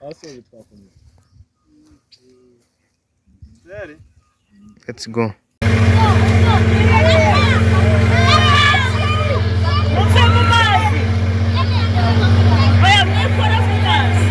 Asoje, twakomeza. Let's go. Muve mu mazi. Oya, mwikore mu mazi.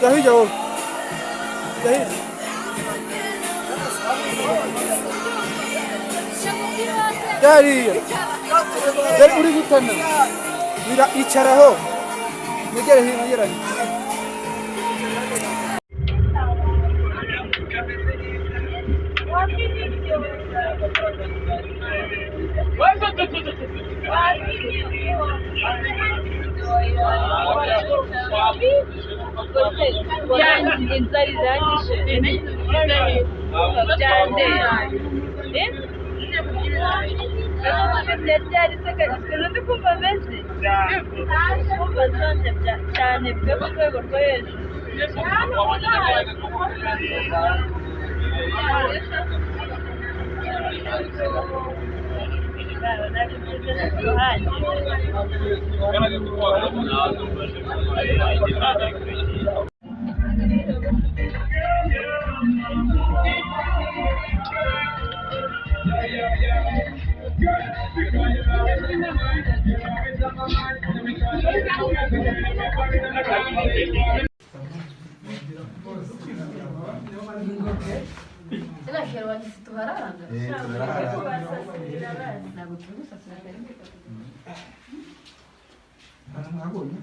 Jya hirya wowe, jya hirya. Jya hariya dore uri gutana. Icaraho, mwegere hino, mwegere hino. Inzara iranyishe byandeye. Byari se ukuntu ndi kumva meze, kumva nshonje cyane pe, ku rwego rwo hejuru. Nari meze ku ruhande. Mwabonye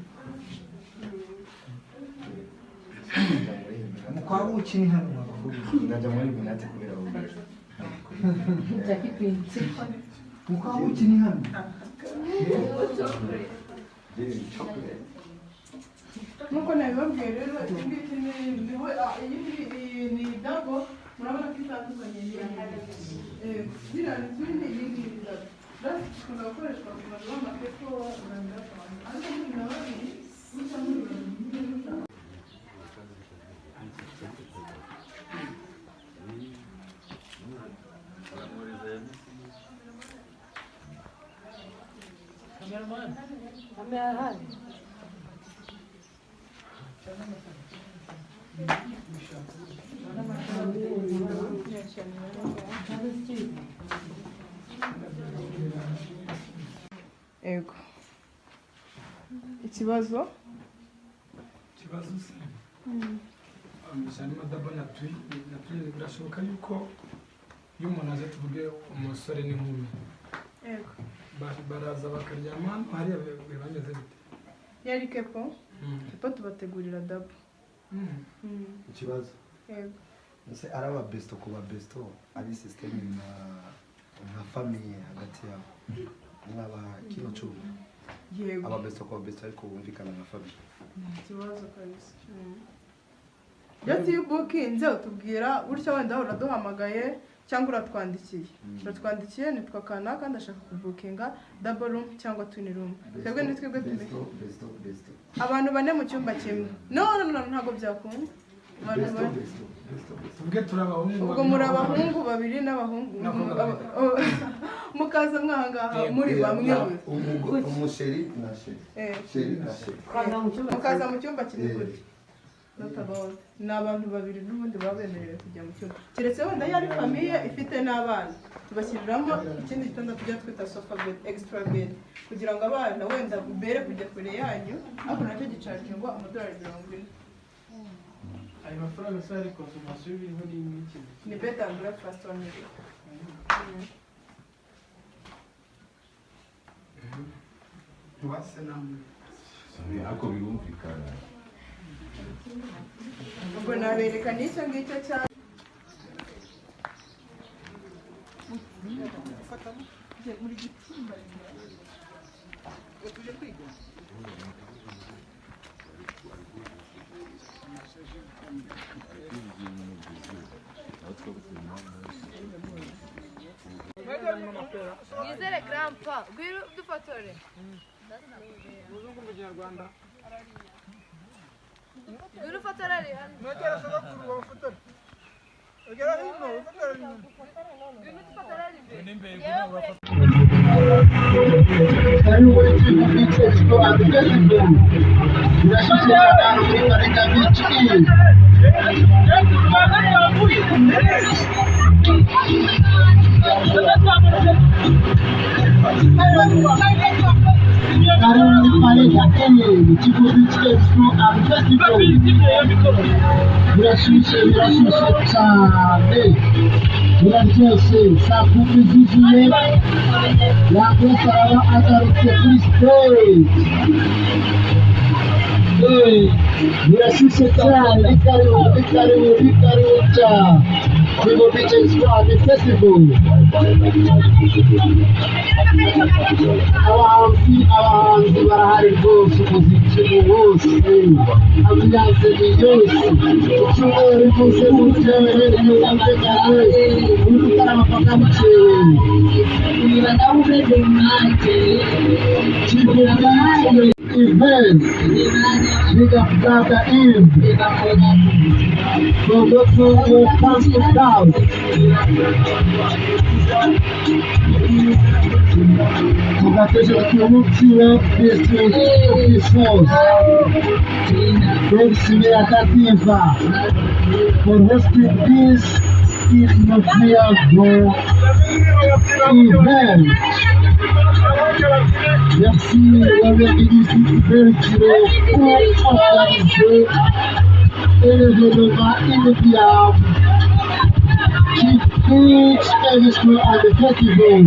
mu kwa buki ni hano mwabakobwa. Ndajya muri minati kubera wowe. Mu kwa buki ni hano. Chocolate. Nk'uko nabibabwiye rero, iki ngiki ni niho iyi ngiyi ni double. Murabona ko itandukanye n'iyi. Ziriya ni twin, iyi ngiyi ni double. That's ikunda gukoreshwa ku bantu b'amakepo ariko muri na babiri gutya, muri babiri nyine mushaka. Yego, ikibazo? Ikibazo se harimo double na twin. Na twin birashoboka yuko iyo umuntu aje, tuvuge umusore n'inkumi, baraza bakaryama hano hariya, biba bimeze bite? Yari couple, couple tubategurira double. Ikibazo. Yego. Ese ari aba besto ku ba besto, ari system nka famille hagati yabo, mwaba kino cyuma? Yego. Aba besto ku ba besto ariko bumvikana nka famille? Nta kibazo kabisa. Iyo iyo ubukinze utubwira gutya, wenda uraduhamagaye cyangwa uratwandikiye, uratwandikiye: "Nitwa kanaka, ndashaka kubukinga double room cyangwa twin room." Twebwe ni twebwe tubi Besto, besto, besto. Abantu bane mu cyumba kimwe? No, no, no, ntabwo byakunda abantu Besto, bane. Besto, besto, besto. Tuvuge turi abahungu Ubwo babiri muri n'abakobwa babiri. Abahungu babiri n'abahungu N'abakobwa babiri. Mukaza mwahangaha muri bamwe gusa. Umuchéri na chérie. Chéri na chérie. Mukaza mu cyumba kimwe gutya? Not about ni abantu babiri n'ubundi baba bemerewe kujya mu cyumba, keretse wenda iyo ari famille ifite n'abana, tubashyiriramo ikindi gitanda tujya twita sofa bed, extra bed, kugira ngo abana wenda bere kujya kure yanyu, ariko nacyo gicagingwa amadolari 40. Ayo mafaranga se hari consommation biriho n'iki? Ni bed and breakfast only. Wase namwe. Ariko birumvikana. Ubwo nabereka n'icyo ngicyo cya Muri gitimba tuje kwiga. Mwizere grandpa, ngwino dufotore. Muzungu mu Kinyarwanda. Ngwino ufotore ari hano. Mwegera sogokuru bamufotore. Egera hino ufotore inyuma. Ngwino dufotore ari imbere. Yewe. Karibu kwenye Kivu Beach Expo and Festival. Birashyushye cyane muri Parika Beach Inn. Karibu muri Parika Inn, Kivu Beach Expo and Festival. Birashyushye, birashyushye cyane. Biraryoshye, saa 10 zuzuye. Yakobo araba agarutse kuri stage. Birashyushye cyane, ni karibu, ni karibu, ni karibu cyane. Kivu Beach Expo and Festival. Abahanzi, abahanzi barahari rwose, umuziki ni wose, ambiance ni yose. Icyumweru cyose muryohere, mwumvikane, muri gutarama paka bukeye. Kivu Beach Event, Big up Dada Eve, for those who are out. Congratulations to Rutsiro District Officers, Dave Kativa, for hosting this inoubliable event. Merci Robert District pour organiser l'événement inoubliable Kivu Beach Expo and Festival.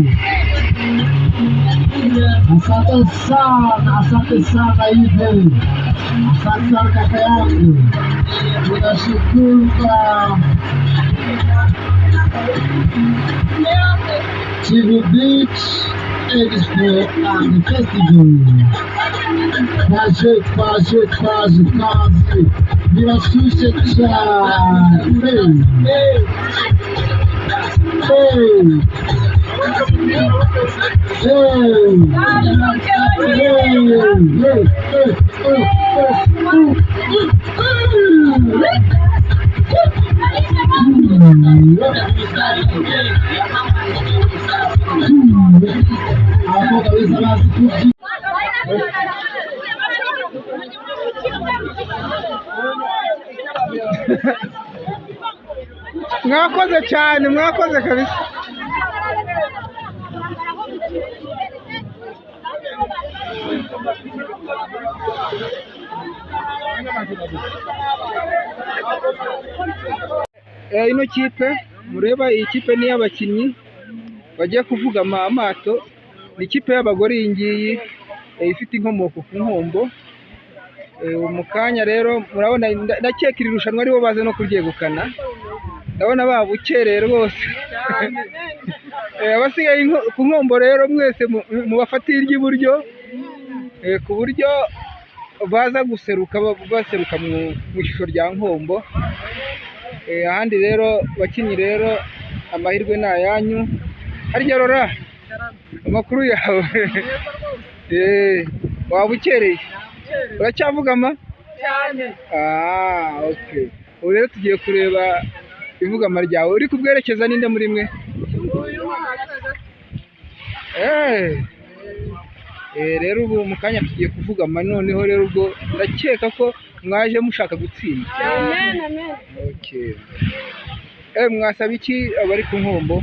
Asante sana, asante sana Ibe, asante sana kaka yangu, tunashukuru kwa Kivu Beach Expo and Festival. Twaje, twaje, twaje, twaje, birashyushye cyane. Hey, hey, hey, hey, hey, hey, hey, Hapo kabisa basi tuji Mwakoze cyane, mwakoze kabisa. Ino kipe mureba, iyi kipe ni iy'abakinnyi bagiye kuvugama amato. Ni ikipe y'abagore iyi ngiyi, ifite inkomoko ku Nkombo. Mu kanya rero murabona, ndakeka iri rushanwa aribo baza no kuryegukana. Ndabona babukereye rwose. Abasigaye ku Nkombo rero mwese mubafatiye iry'iburyo, ku buryo baza guseruka, baseruka mu ishusho rya Nkombo. Ahandi rero bakinnyi rero, amahirwe ni ayanyu. Harya Rora, amakuru yawe? Waba ukereye, uracyavugama? Cyane. Ah, okay. Ubu rero tugiye kureba ivugama ryawe. Uri kubwerekeza ninde muri mwe? Uyu hagaze. Rero ubu mu kanya tugiye kuvugama. Noneho rero ubwo ndakeka ko mwaje mushaka gutsinda. Amen, amen. Okay. Mwasaba iki abari ku Nkombo?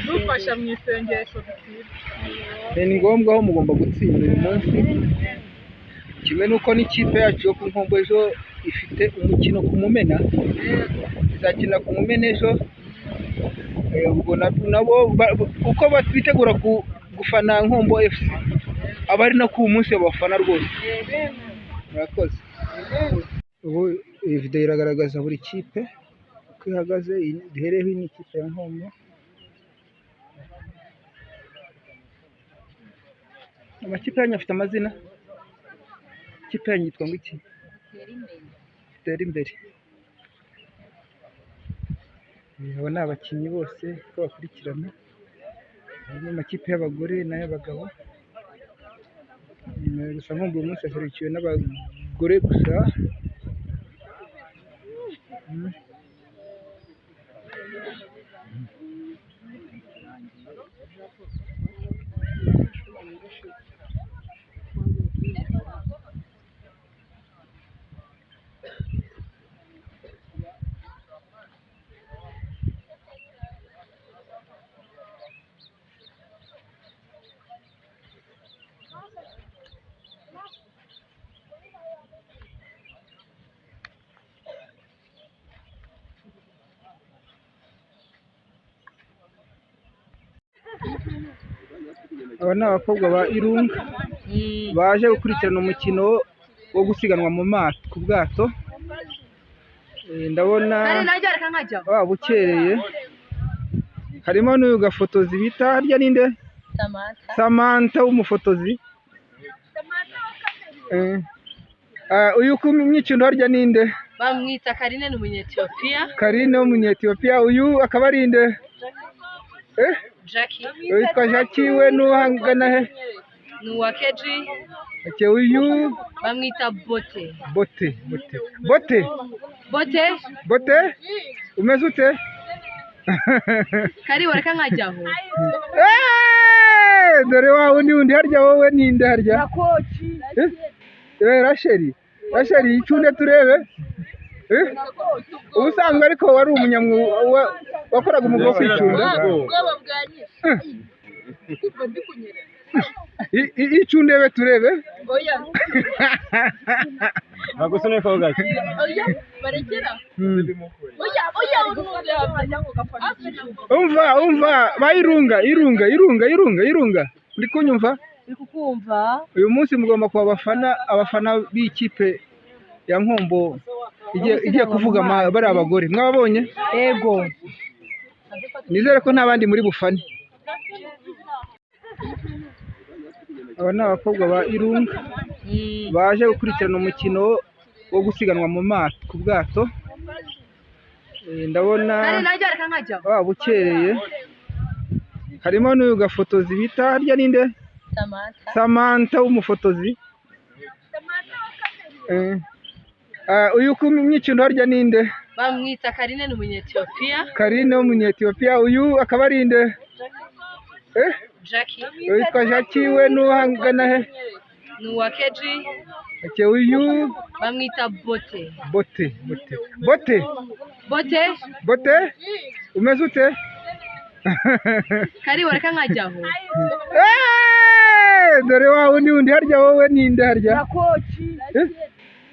Dufasha mu isengesho dutsinde. Ni ngombwa aho mugomba gutsinda uyu munsi, kimwe n'uko n'ikipe yacu yo ku Nkombo ejo ifite umukino ku Mumena, izakina ku Mumena ejo. Ubwo nabo uko bitegura gufana Nkombo FC, aba ari nako uwo munsi babafana rwose. Murakoze. Ubu iyi video iragaragaza buri kipe. Uko ihagaze, iyi duhereyeho iyi ni ikipe ya Nkombo. Amakipe yanyu afite amazina? Ikipe yanyu yitwa ngo iki? Tere imbere. Abo ni abakinnyi bose uko bakurikirana, harimo amakipe y'abagore n'ay'abagabo. Gusa Nkombo uyu munsi yaserukiwe n'abagore gusa. Aba ni abakobwa ba Irunga baje gukurikirana umukino wo gusiganwa mu mato ku bwato. Ndabona babukereye, harimo n'uyu gafotozi bita harya ninde? Samantha w'umufotozi. Uyu ku myiciro harya ninde? Bamwita Karine, ni umunyetiyopiya. Karine w'umunyetiyopiya, uyu akaba ari nde? Jackie. Witwa Jackie, we n'uhangana he? Ni uwa Keji. Okay, uyu bamwita Bote. Bote, Bote, Bote. Bote. Bote, umeze ute? Kari wareka nkajyaho. Dore wa wundi wundi harya wowe ninde harya? Rasheli, Rasheli icunde turebe. Ubusanzwe ariko wari umunyamwuga wakoraga umwuga wo kwicunda. Icundebe turebe. Umva, umva, bayirunga, irunga, irunga, irunga, irunga. Uri kunyumva? Uri kukumva? Uyu munsi mugomba kuba abafana, abafana b'ikipe ya Nkombo igiye kuvuga bari abagore. Mwababonye? Yego. Nizere ko nta bandi muri bufane. Aba ni abakobwa ba Irunga baje gukurikirana umukino wo gusiganwa mu mato ku bwato. Ndabona babukereye, harimo n'uyu gafotozi bita harya ninde? Samantha w'umufotozi. Uyu ku myiciro harya ninde? Bamwita Karine, ni umunyetiyopiya. Karine w'umunyetiyopiya, uyu akaba ari nde? Jackie. Witwa Jackie, we n'uhangana he? Ni uwa Keji. Okay, uyu bamwita Bote. Bote, Bote, Bote. Bote. Bote, umeze ute? Kari wareka nkajyaho. Dore wa wundi wundi harya wowe ninde harya?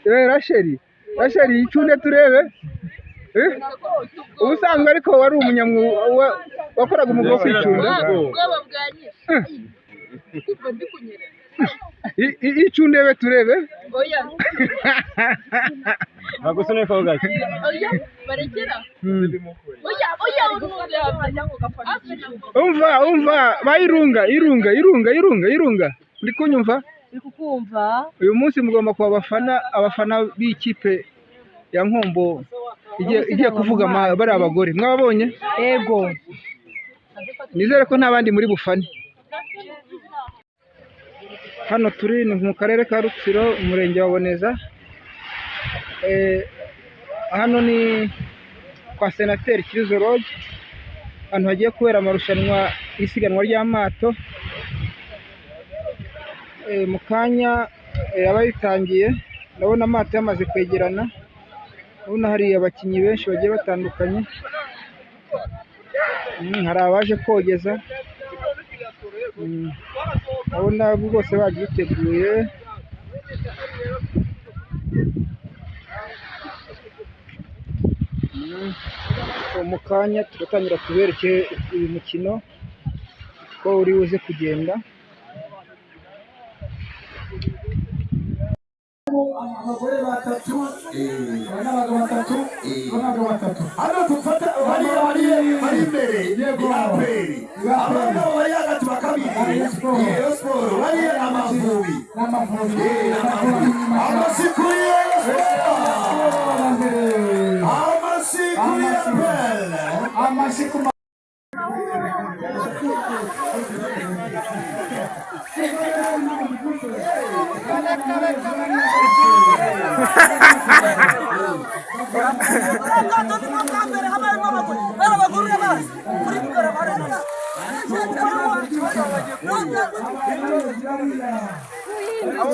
Rasheli, Rasheli icunde turebe. Ubusanzwe ariko wari umunyamwuga wakoraga umwuga wo kwicunda. Icundebe turebe. Umva, umva, bayirunga, irunga, irunga, irunga, irunga. Uri kunyumva? Uri kukumva? Uyu munsi mugomba kuba abafana, abafana b'ikipe ya Nkombo igiye kuvuga bari abagore. Mwababonye? Yego. Nizere ko nta bandi muri bufane. Hano turi ni mu karere ka Rutsiro, umurenge wa Boneza. Hano ni kwa Senateri Cyrizo Lodge, ahantu hagiye kubera amarushanwa y'isiganwa ry'amato. Mu kanya aba yitangiye, ndabona amato yamaze kwegerana, ndabona hari abakinnyi benshi bagiye batandukanye. Hari abaje kogeza, ndabona rwose babyiteguye. Mu kanya turatangira tubereke uyu mukino ko uri buze kugenda. Abagore batatu n'abagabo batatu n'abagabo batatu. Hano dufata bariya bari bari imbere. Yego. Ni APR. Abagabo bari hagati bakabiri, Rayon Sport. Bariya ni Amavubi. N'Amavubi. Amavubi. Amashyi kuri Rayon Sport, amashyi kuri APR. Amashyi ku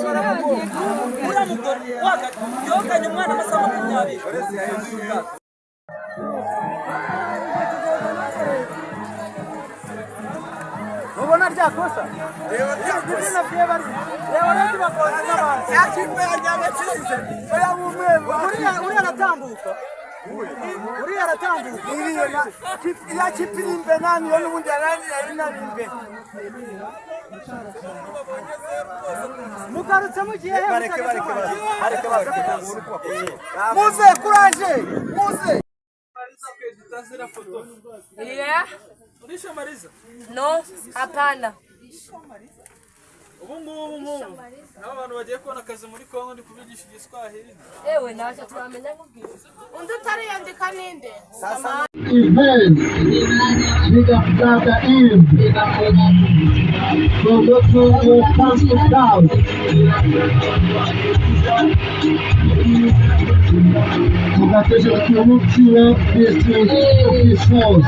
Uriya mugore yoganye umwana amasaha 20. Ubona rya kosa, reba reba reba bakoze n'abantu ya kipe ya Nyagatsinze. Oya, bumwe uriya aratambuka, uriya aratambuka, iriya iriya kipe iri imbere nani yo n'ubundi yari nari imbere. Mugarutse mugiye he? Bareke, bareke, bareke, bareke. Muze kuraje muze. Yeah. No, hapana. Ubu ngubu nk'ubu n'abo bantu bagiye kubona akazi muri Kongo, ndi kubigisha Igiswahili. Ewe, ntacyo twamenya nkubwira. Undi utariyandika ninde? Event. Big up Dada Eve for making your country proud. Congratulations to Rutsiro District Officials.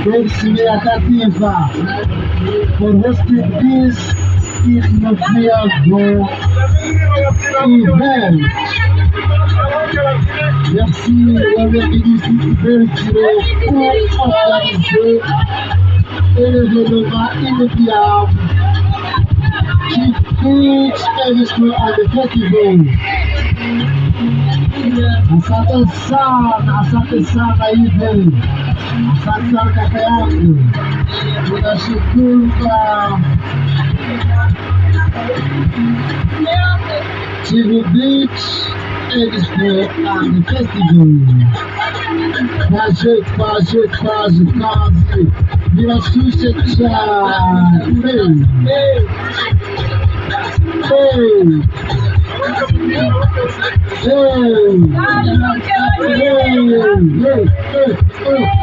Thanks Dativa for hosting this inoubliable event. Merci Robert Bertiro pour organiser l'événement inoubliable qui Beach Expo at the Festival. Asante sana, asante sana Ive, asante sana kaka yangu, tunashukuru kwa Kivu Beach Expo and Festival. Twaje, twaje, twaje, twaje, birashyushye cyane. Hey, hey, hey, hey, hey, hey, hey,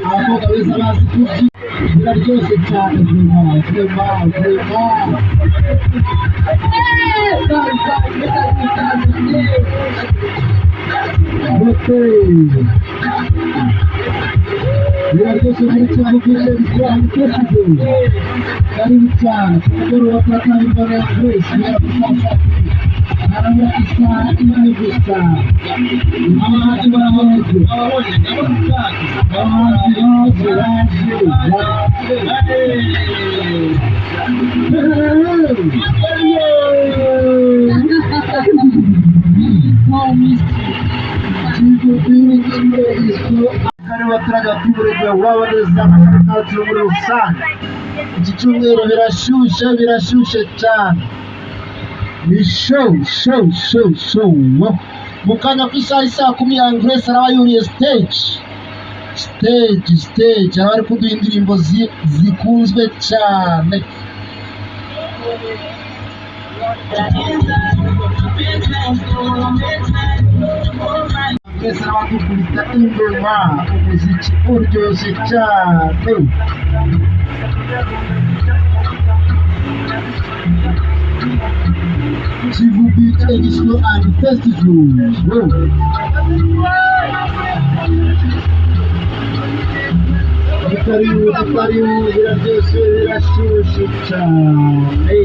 Abakobwa beza bazi kubyina, biraryoshye cyane, vraiment, vraiment, vraiment. Okay. Biraryoshye muri cyane byose bitwara festival. Karibu cyane ku mugoroba kwa Kayumba ya Grace guhera ku saa 3, harabura isaha imwe gusa. Abahanzi barabaje, abahanzi baje, baje, baje. Kare abaturage batuye waboneza akarere muri rusange, iki cyumweru birashyushye, birashyushye cyane, ni show, show, show, show. Mu kanya ku isaha isaa 10 ya Grace araba yuriye stage, stage, stage, araba ari kuduha indirimbo zikunzwe cyane. Twese araba ingoma, umuziki uryoshye cyane. Kivu Beach Expo and Festival. Wow. Ni karibu, ni karibu, biraryoshye, birashyushye cyane.